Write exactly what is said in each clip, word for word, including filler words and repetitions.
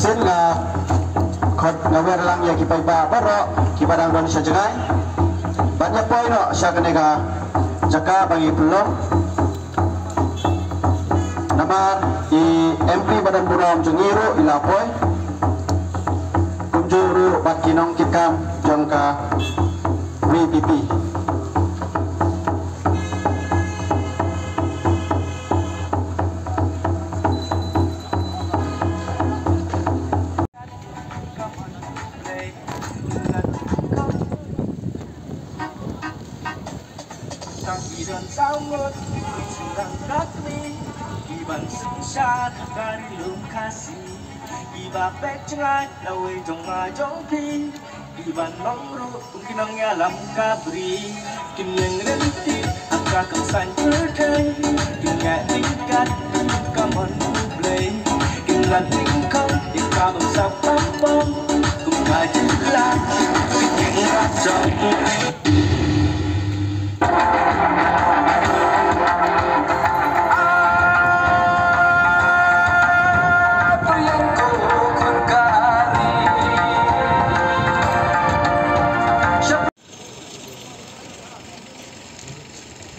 Tin nga khot nga wer lang ïa ki paidbah baroh kiba dang don sha jngai ban ïa poi noh sha kane ka jaka ba ngi pynlong. Namar i M P ba don burom jong ngi ruh i la poi. Kumjuh ruh bad ki nongkitkam jong ka V P P. Iban sungsar dari lum kasi, iba pek cengai lawei jong ma jong pi, iban long ruh kum kinong ya lam kabri, kin yang renti aka kam san perdai, kin ya tingkat kum kamon kublai, kin lan tingkong ika bangsa pampong, kum maju lah kin yang rasong.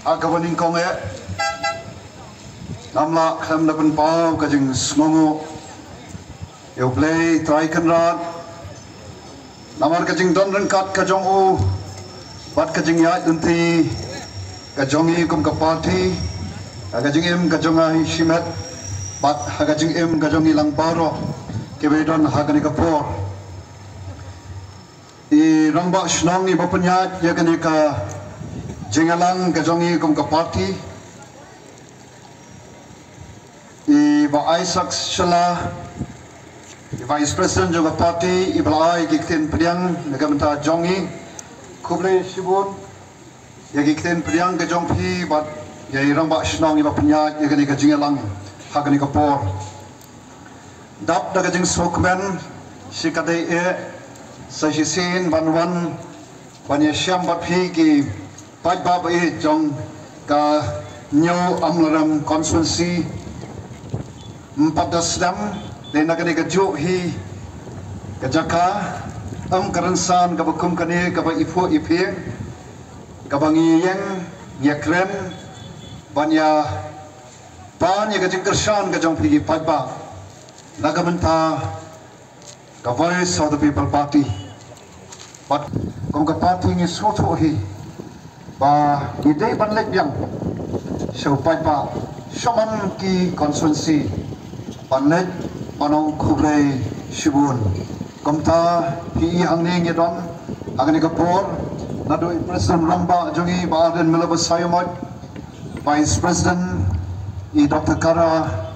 Ha kaba nyngkong eh, ngam lah khlem da pynpaw ka jingsngewnguh ïa U Blei Trai Kynrad, namar ka jingdon ryngkat ka jong u bad ka jingïaid lynti ka jong ngi kum ka party, ha ka jingim ka jong nga hi shimet bad ha ka jingim ka jong ngi lang baroh kiba don ha kane ka por. I rangbah shnong iba pynïaid ïa kane ka jingïalang ka jong ngi kum ka party, i Bah Isaac Shylla, i Vice President jong ka party, iba la ai ki ktien pdiang na ka bynta jong ngi. Khublei shibun ïa ki ktien pdiang ka jong phi bad ïa i rangbah shnong iba pynïaid ïa kane ka jingïalang ha kane ka por. Dap da ka jingsngewkmen shi katdei eh sa shisien ban wan ban ïashem bad phi ki paidbah ba ïeit jong ka New Amlarem constituency. Ym pat da sdang dei na kane kajuh hi ka jaka, ym ka rynsan kaba kum kane kaba iphuh iphieng, kaba ngi ïeng ngi ïakren ban ïa pan ïa ka jingkyrshan ka jong phi ki paidbah na ka bynta ka Voice of the People Party. Bad kum ka party ngi sngewthuh hi ba ngi dei ban leit biang sha u paidbah sha man ki constituency ban leit ban ong khublei shibun. Kumta phi i hangne ngi don ha kane ka por, naduh i President rangbah jong ngi Bah Ardent Miller Basaiawmoit, Vice President i Doctor Kara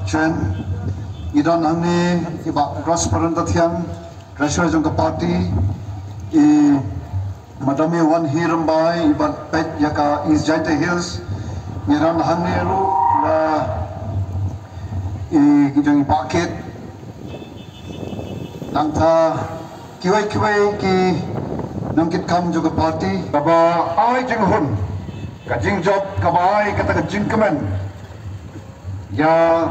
Chen, i don hangne i Bah Prosper Ryntathiang, Treasurer jong ka party, i Madam Wanhi Rymbai, iba peit ïa ka East Jaintia Hills, i don hangne ruh la i jong i Bah Kit, nangta kiwei kiwei ki nongkitkam jong ka party. Kaba ai jinghun, ka jingjop, kaba ai kata ka jingkmen ïa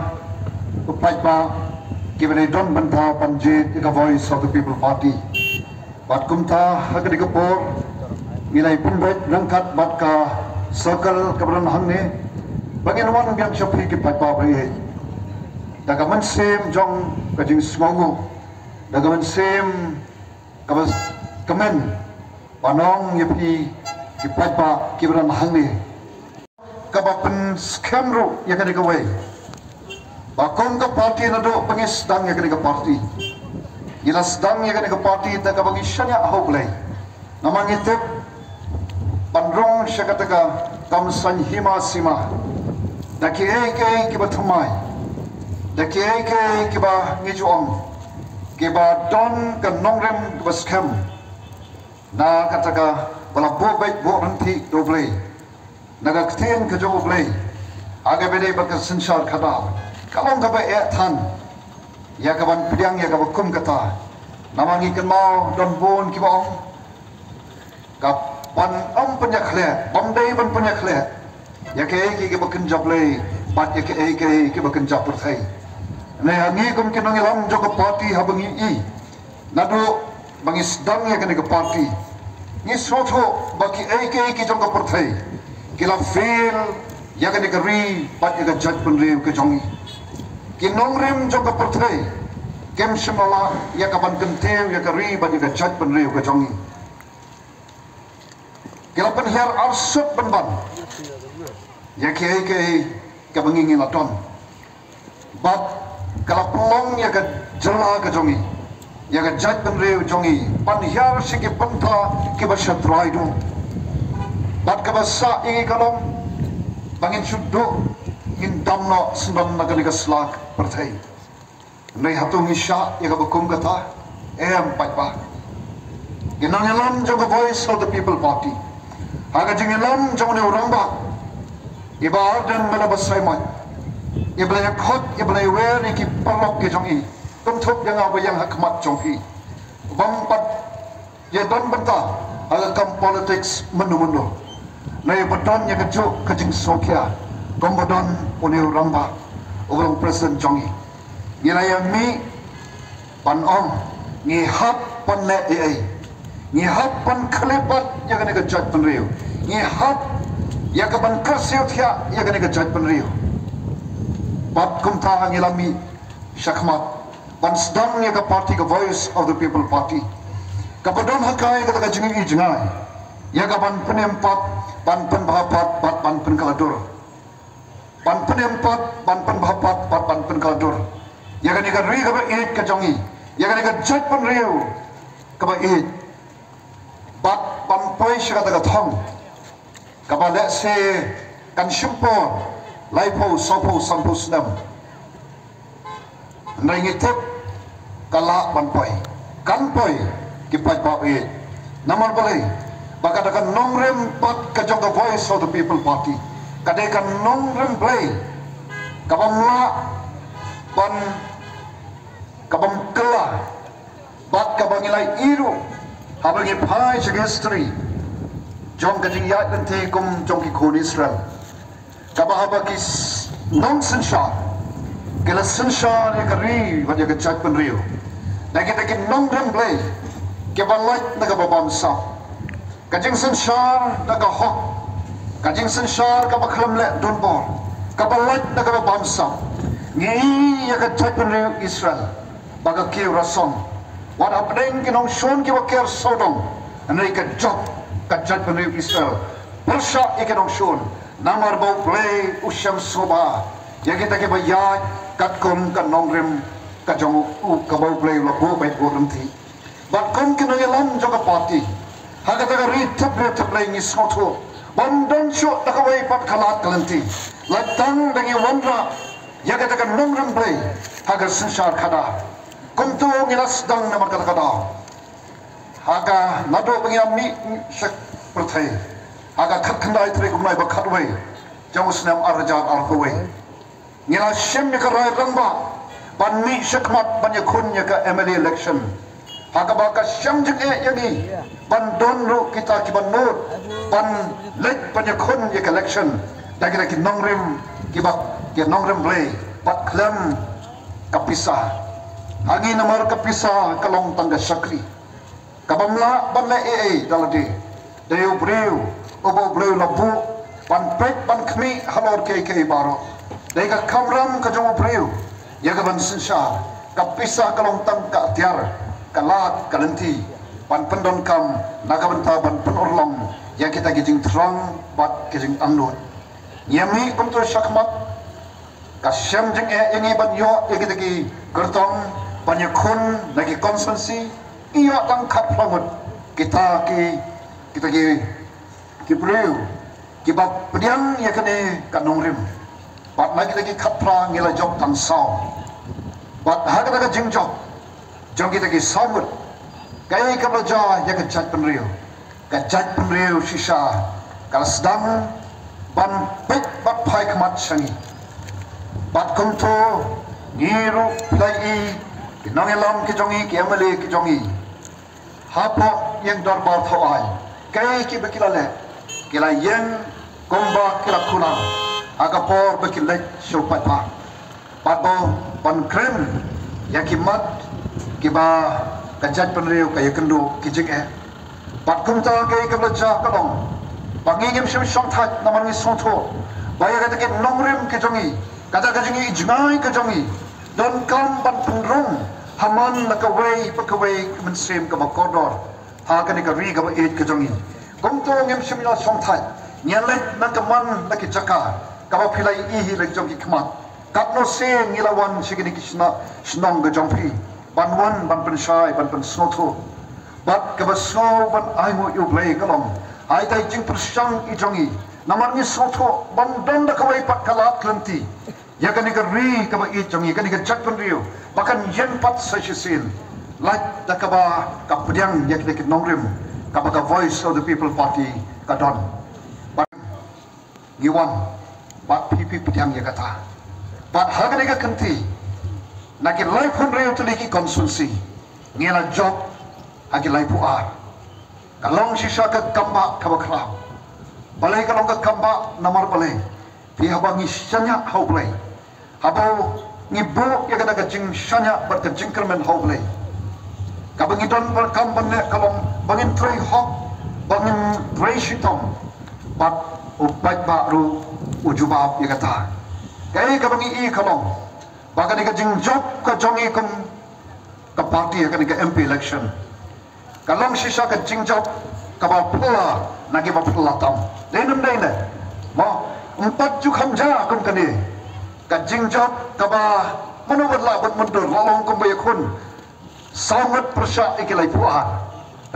u paidbah kiba dei don bynta ban jied ïa ka Voice of the People Party. Bad kumta ha kane ka por ngi la pynbeit ryngkat bad ka circle kaba don hangne ba ngin wan biang sha phi ki paidbah ba ïeit da ka mynsiem jong ka jingsngewnguh, da ka mynsiem kaba kmen ban ong ïa phi ki paidbah kiba don hangne. Kaba pynskhem ruh ïa kane kawei ba kum ka party naduh ba ngi sdang ïa kane ka party, ngi la sdang ïa kane ka party da kaba ngi shaniah ha U Blei. Namar ngi tip ban rung sha kata ka kam saiñ hima sima da kiei kiei kiba thymmai, da kiei kiei kiba ngi ju ong kiba don ka nongrim kaba skhem na kata kaba la buh beit buh rynti da U Blei, na ka ktien ka jong U Blei, ha kaba ïadei bad ka synshar khadar, ka long kaba eh than ïa ka ban pdiang ïa kaba kum kata. Namar ngi kynmaw don bun kiba ong ka ban ym pynïakhleh, bym dei ban pynïakhleh ïa kaei kaei kiba kynja Blei bad ïa kaei kaei kiba kynja pyrthei. Ne ha ngi kum ki nongïalam jong ka party, haba ngi i naduh ba ngi sdang ïa kane ka party, ngi sngewthuh ba kiei kiei ki jong ka pyrthei ki la fail ïa kane ka ri bad ïa ka jaitbynriew ka jong ngi. Ki nongrim jong ka pyrthei kim shym la lah ïa ka ban kyntiew ïa ka ri bad ïa ka jaitbynriew ka jong ngi. Ki la pynhiar arsut pynban ïa kiei kiei kaba ngi ngi la don. Bad ka la pynlong ïa ka jylla ka jong ngi, ïa ka jaitbynriew jong ngi, ban hiar sha ki bynta kiba sha trai duh. Bad kaba sah ïa ngi ka long ba ngin shu duh, ngin dam noh syndon na kane ka sla pyrthei. Hynrei hato ngi shah ïa kaba kum kata? Em paidbah. Ki nongïalam jong ka Voice of the People Party, ha ka jingïalam jong une u rangbah, i Bah Ardent Miller Basaiawmoit, i ba la ïakhot, i ba la ïawer ïa ki paralok ki jong i, kynthup ïa nga ba ïeng ha khmat jong phi, bym pat ïa don bynta ha ka kam politics mynno mynno. Nai ba don ïa kajuh ka jingsngewkhia kum ba don une u rangbah, u rangbah president jong ngi. Ngi la ïa mih ban ong, ngi hap ban leh ei ei, ngi hap ban khleh pat ïa kane ka jaitbynriew, ngi hap ïa ka ban kyrsiew thiah ïa kane ka jaitbynriew. Bad kumta ngi la mih shakhmat ban sdang ïa ka party, ka Voice of the People Party, kaba don ha ka ïa kata ka jingi jngai ïa ka ban pynim pat, ban pynbha pat bad ban pynkylla dur. Ban pynim pat, ban pynbha pat bad ban pynkylla dur ïa kane ka ri kaba ïeit ka jong ngi, ïa kane ka jaitbynriew kaba ïeit. Bad ban poi sha kata ka thong kaba lehse kan shim por laiphew, sawphew, sanphew snem. Hynrei ngi tip ka lah ban poi, kan poi, ki paidbah ïeit. Namar balei? Ba kata ka nongrim pat ka jong ka Voice of the People Party ka dei ka nongrim Blei, kaba mlah ban, kaba mkylla, bad kaba ngi la ïohi ruh haba ngi phai sha ka history jong ka jingïaid lynti kum jong ki khun Israel, kaba haba ki s-, nongsynshar ki la synshar ïa ka ri bad ïa ka jaitbynriew da kita ki nongrim Blei kiba lait na kaba bamsap. Ka jingsynshar da ka hok, ka jingsynshar kaba khlem leh donbor, kaba lait na kaba bamsap. Ngi ïa ka jaitbynriew Israel ba ka kiew rasong, wat hapdeng ki nongshun kiba ker sawdong, hynrei ka jop ka jaitbynriew Israel pyrshah ïa ki nongshun, namar ba U Blei u shem sngewbha ïa kita kiba ïaid katkum ka nongrim ka jong u, kaba U Blei u la buh beit buh ryntih. Bad kum ki nongïalam jong ka party, ha kata ka ri thep ri thep Blei ngi sngewthuh bym don shuh da kawei pat ka lad ka lynti, lada tang da ngi wanrah ïa kata ka nongrim Blei ha ka synshar khadar. Kumto ngi la sdang namar kata ka daw. Ha ka naduh ba ngi ïa mih sha pyrthei ha ka khatkhyndai tarik u bnai ba khatwei jong u snem ar hajar arphew wei, ngi la shim ïa ka rai rangbah ban mih shakhmat ban ïakhun ïa ka M L A election, ha kaba ka shem jingeh ïa ngi ban don ruh kita kiba nud ban leit ban ïakhun ïa ka election da kita ki nongrim, kiba, ki nongrim Blei, bad khlem ka pisa. Ha ngi namar ka pisa ka long tang ka shakri kaba mlah ban leh ei ei da lade. Dei u briew uba U Blei u la buh ban peit ban khmih halor kiei kiei baroh. Dei ka kamram ka jong u briew ïa ka ban synshar. Ka pisa ka long tang ka atiar, ka lad ka lynti ban pyndonkam na ka bynta ban pynurlong ïa kita ki jingthrang bad ki jingangnud. Ngi ïa mih kumto shakhmat, ka shem jingeh ïa ngi ban ïoh ïa kita ki kyrtong ban ïakhun na ki constituency. Ngi ïoh tang khatphra ngut kita ki, kita ki, ki briew kiba pdiang ïa kane ka nongrim. Bad na kita ki khatphra ngi la jop tang saw. Bad ha kata ka jingjop jong kita ki saw ngut, kaei kaba la jia ïa ka jaitbynriew? Ka jaitbynriew shisha ka la sdang ban peit bad phai khmat sha ngi. Bad kumto ngi ruh, phi la i, ki nongïalam ki jong ngi, ki M L A ki jong ngi, hapoh ïing dorbar thaw aiñ, kaei kiba ki la leh? Ki la ïeng kumba ki la kular ha ka por ba ki leit sha u paidbah. Bad ban kren ïa ki mat kiba ka jaitbynriew ka ïakynduh ki jingeh. Bad kumta kaei kaba la jia ka long ba ngi ngim shym shongthait namar ngi sngewthuh ba ïa kata ki nongrim ki jong ngi, kata ka jingïohi jngai ka jong ngi, donkam ban pynrung ha man la kawei pa kawei ka mynsiem kaba kordor ha kane ka ri kaba ïeit ka jong ngi. Kumta ngim shym ïa shongthait, ngi leit na ka man la ki jaka kaba phi la ïohi la ki jong ki khmat. Katno sien ngi la wan sha kine ki shnong ka jong phi ban wan ban pynshai ban pynsngewthuh. Bad kaba sngew ban ai nguh ïa U Blei ka long ha ita i jingpyrshang i jong ngi, namar ngi sngewthuh ban don da kawei pat ka lad ka lynti ïa kane ka ri kaba ïeit jong ngi, kane ka jaitbynriew ba kan ïeng pat sa shisien lait da kaba ka pdiang ïa kine ki nongrim kaba ka Voice of the People Party ka don. Ngi wan bad phi phi pdiang ïa kata. Bad ha kane ka kynti na ki laiphew hynriew tylli ki constituency ngi la jop ha ki laiphew ar. Ka long shisha ka kambah kaba khraw. Balei ka long ka kambah? Namar balei? Phi, haba ngi shaniah ha U Blei, haba ngi buh ïa kata ka jingshaniah bad ka jingkyrmen ha U Blei, kaba ngi don ba kam ban leh ka long ba ngin trei hok, ba ngin trei shitom, bad u paidbah ruh u jubab ïa kata. Kaei kaba ngi i ka long ba kane ka jingjop ka jong ngi kum ka party ha kane ka M P election ka long shisha ka jingjop kaba phylla na kiba phylla tam. Dei ne ym dei ne? Mo, ym pat ju kham jia kum kane ka jingjop kaba mano wat lah ban mynta la long kumba ïakhun saw ngut pyrshah ïa ki laiphew ar.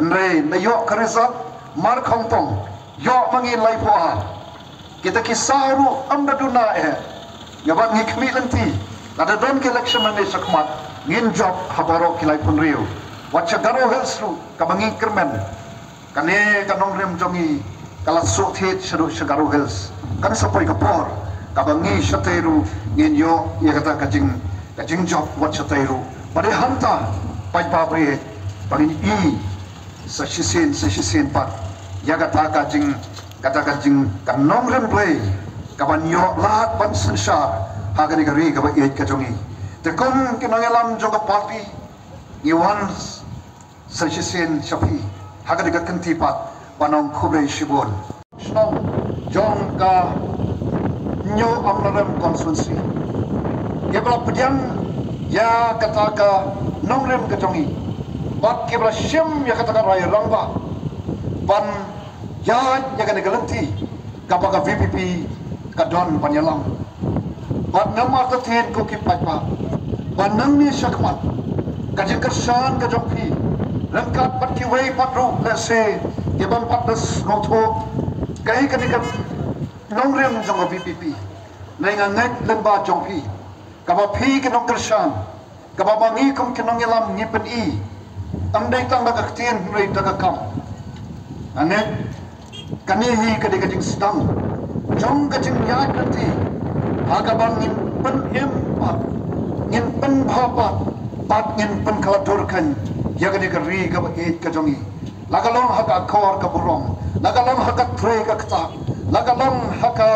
Hynrei la ïoh ka result mar khongpong, ïoh ma ngi laiphew ar. Kita ki saw ruh ym da duna eh. Nga bad ngi khmih lynti, lada don ki election nangne shakhmat ngin jop ha baroh ki laiphew hynriew. Wat sha Garo Hills ruh kaba ngi kyrmen, kane ka nongrim jong ngi ka la suk thied shaduh sha Garo Hills. Kan sa poi ka por kaba ngi shatei ruh ngin ïoh ïa kata ka jing, ka jingjop wat shatei ruh. Ba dei hangta paidbah ba ïeit ba ngin i sa shisien sa shisien pat ïa kata ka jing, kata ka jing, ka nongrim Blei kaban ïoh lad ban synshar ha kane ka ri kaba ïeit ka jong ngi. Te kum ki nongïalam jong ka party ngi wan sa shisien sha phi ha kane ka kynti pat ban ong khublei shibun. Shnong jong ka Hynñiewamlarem constituency, kiba la pdiang ïa kata ka nongrim ka jong ngi bad kiba la shim ïa kata ka rai rangbah ban ïaid ïa kane ka lynti kaba ka V P P ka don ban ïalam. Bad namar katei ko ki paidbah, ba nangne shakhmat ka jingkyrshan ka jong phi ryngkat bad kiwei pat ruh lehse ki bym pat da sngewthuh kaei kane ka nongrim jong ka V P P. Hynrei nga ngeit lyngba jong phi, kaba phi ki nongkyrshan, kaba ma ngi kum ki nongïalam ngi pyni, ym dei tang da ka ktien hynrei da ka kam. Nga ngeit kane hi ka dei ka jingsdang jong ka jingïaid lynti ha kaba ngin pynim pat, ngin pynbha pat bad ngin pynkhlad dur kan ïa kane ka ri kaba ïeit ka jong ngi. La ka long ha ka akor ka burom, la ka long ha ka trei ka ktah, la ka long ha ka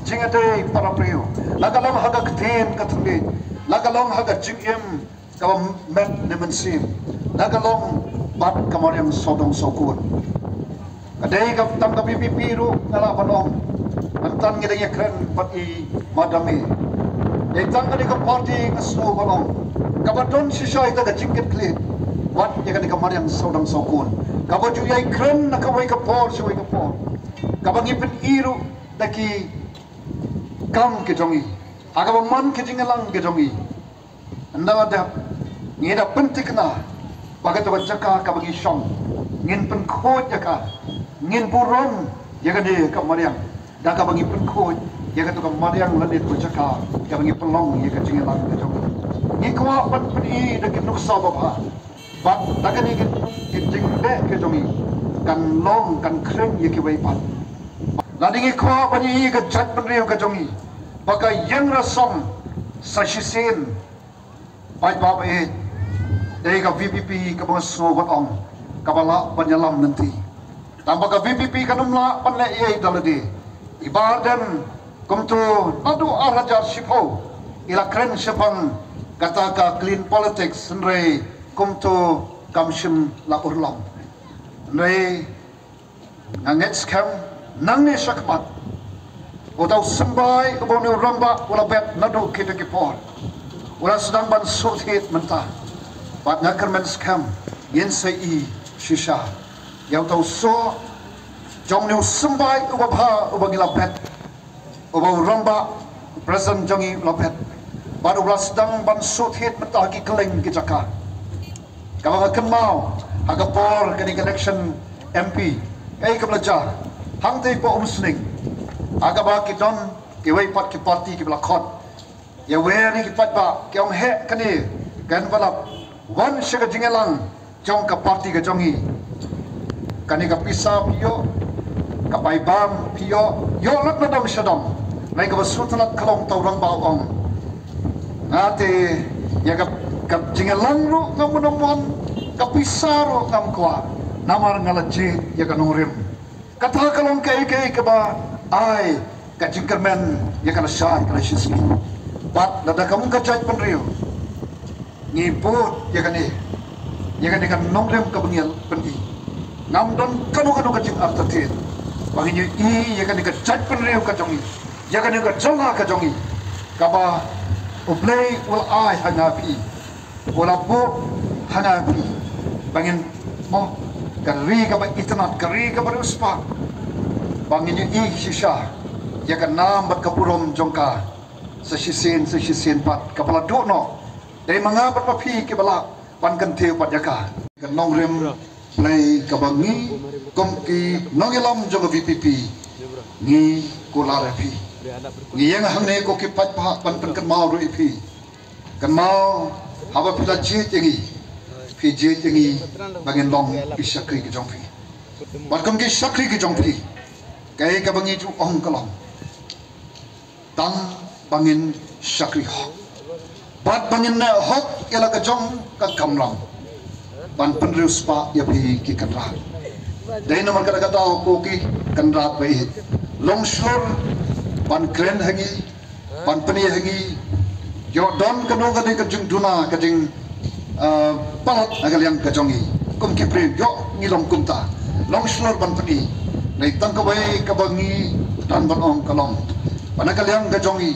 jingïadei para briew, la ka long ha ka ktien ka thylliej, la ka long ha ka jingim kaba met ne mynsiem, la ka long bad ka mariang sawdong sawkun. Ka dei ka tang ka V P P ruh nga lah ban ong, mynta ngi dang ïakren bad i Madam e. Dei tang kane ka party nga sngew ban ong kaba don shisha ïa ka jingkitkhlieh wat ïa kane ka mariang sawdong sawkun, kaba ju ïai kren na kawei ka por sha kawei ka por, kaba ngi pyni ruh da ki kam ki jong ngi ha kaba man ki jingïalang ki jong ngi. Ynda la dep ngi da pynthikna ba kato ka jaka kaba ngi shong ngin pynkhuid ïa ka, ngin burom ïa kane ka mariang da kaba ngi pynkhuid ïa kato ka mariang lane kato ka jaka kaba ngi pynlong ïa ka jingïalang ka jong ngi. Ngi kwah ban pyni da ki nuksa babha bad da kane ka jingleh ka jong ngi kan long kan khring ïa kiwei pat. Lada ngi kwah ban ïohi ka jaitbynriew ka jong ngi ba ka ïeng rasong sa shisien, paidbah ba ïeit, dei ka V P P kaba nga sngew ban ong kaba lah ban ïalam lynti. Tangba ka V P P kan ym lah ban leh ei ei da lade. I Bah Ardent kumto naduh ar hajar shiphew I la kren shaphang kata ka clean politics, hynrei kumto kam shym la urlong. Hynrei nga ngeit skhem nangne shakhmat, uta u symbai uba une u rangbah u la bet naduh kita ki por, u la sdang ban shu thied mynta. Bad nga kyrmen skhem ngin sa ïohi shisha ïa uta u soh jong une u symbai uba bha uba ngi la bet, uba u rangbah, u president jong ngi u la bet, bad u la sdang ban shu thied mynta ha ki kylleng ki jaka. Kaba nga kynmaw ha ka por kane ka election M P, kaei kaba la jia, hangtei hapoh Umsning, ha kaba ki don kiwei pat ki party kiba la khot ïa wer ïa ki paidbah, ki ong, heh, kane ka envelope wan sha ka jingïalang jong ka party ka jong ngi. Kane ka pisa phi ïoh, ka paidbah phi ïoh, ïoh lut na dong sha dong. Hynrei kaba sngewtynnat ka long, uta u rangbah u ong, nga te ïa ka, ka jingïalang ruh ngam wan, ka pisa ruh ngam kwah, namar nga la jied ïa ka nongrim. Kata ka long kaei kaei kaba ai ka jingkyrmen ïa ka lashai ka lashisngi. Bad lada kum ka jaitbynriew ngi bud ïa kane, ïa kane ka nongrim kaba ngi pyni, ngam don kano kano ka jingartatien ba ngin ïohi ïa kane ka jaitbynriew ka jong ngi, ïa kane ka jylla ka jong ngi, kaba U Blei u la ai ha nga phi, u la buh ha nga phi, ba ngin, mo, ka ri kaba itynnad, ka ri kaba riewspah, ba ngin ïohi shisha ïa ka nam bad ka burom jong ka sa shisien sa shisien pat, kaba la duh noh. Dei ma nga bad ma phi kiba lah ban kyntiew pat ïa ka. Ka nongrim Blei kaba ngi kum ki nongïalam jong ka V P P ngi kular ïa phi. Ngi ïeng hangne ko ki paidbah ban pynkynmaw ruh ïa phi. Kynmaw, haba phi la jied ïa ngi, phi jied ïa ngi ba ngin long ki shakri ki jong phi. Bad kum ki shakri ki jong phi, kaei kaba ngi ju ong ka long, tang ba ngin shakri hok, bad ba ngin neh hok ïa la ka jong ka kamram, ban pynriewspah ïa phi ki kynrad. Dei namar kata ka daw ko ki kynrad ba ïeit, long shlur ban kren ha ngi, ban pyni ha ngi, ïoh don kano kano ka jingduna, ka jing, ah, palat na ka liang ka jong ngi kum ki briew, ïoh ngi long kumta, long shlur ban pyni. Hynrei tang kawei kaba ngi don ban ong ka long ba na ka liang ka jong ngi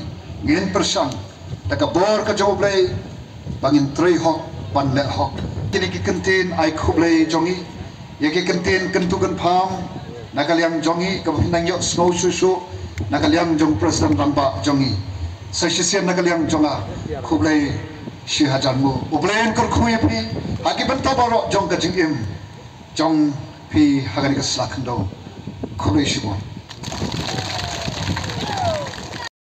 ngin pyrshang da ka bor ka jong U Blei ba ngin trei hok ban leh hok. Kine ki kyntien ai khublei jong ngi, ïa ki kyntien kyntu kynpham na ka liang jong ngi kaba phin nang ïohsngew shuh shuh na ka liang jong President Rangbah jong ngi, sa shisien na ka liang jong nga. Khublei shihajar nguh. U Blei un kyrkhu ïa phi ha ki bynta baroh jong ka jingim jong phi ha kane ka sla khyndew. Khublei shibun.